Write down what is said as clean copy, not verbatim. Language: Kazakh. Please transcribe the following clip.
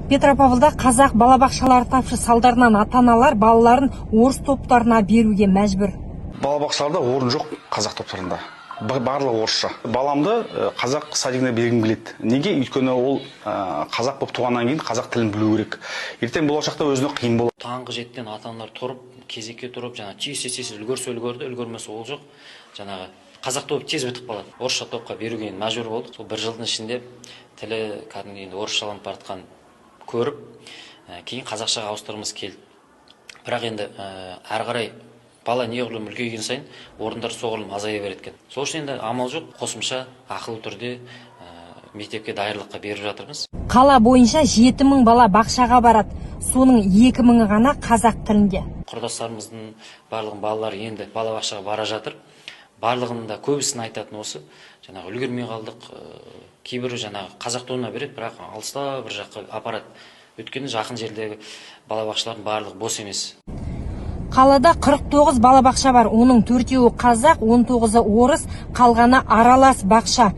Петропавлда қазақ балабақшалары тапшы, салдарынан ата аналар балаларын орыс топтарына беруге мәжбүр. Балабақшаларда орын жоқ қазақ топтарында. Барлығы орысша. Баламды қазақ садигіне бергім келеді. Неге? Өйткені ол қазақ болып туғаннан кейін қазақ тілін білу керек. Ертең болашақта өзіне қиын болады. Таңғы 7-ден ата аналар тұрып, кезекке тұрып, жаңағы тез, тез, тез, үлгерсе үлгерді, үлгермесе ол жоқ. Жаңағы қазақ тобы тез бітіп қалады. Орысша топқа беруге енді мәжбүр болдық. Сол бір жылдың ішінде тілі кәдімгі енді орысшаланып бара жатқанын көріп, кейін қазақшаға ауыстырғымыз келді. Бірақ енді әрі қарай бала неғұрлым үлкейген сайын орындар соғұрлым азая береді екен. Сол үшін енді амал жоқ, қосымша ақылы түрде мектепке даярлыққа беріп жатырмыз. Қала бойынша 7000 бала бақшаға барады, соның 2000-ы ғана қазақ тілінде. Құрдастарымыздың барлығының балалары енді балабақшаға бара жатыр. Барлығының да көбісінің айтатын осы: жаңағы үлгермей қалдық. Кейбірі жаңағы қазақ тобына береді, бірақ алыста бір жаққа апарады, өйткені жақын жердегі балабақшалардың барлығы бос емес. Қалада 49 балабақша бар, оның төртеуі қазақ, 19-ы орыс, қалғаны аралас бақша.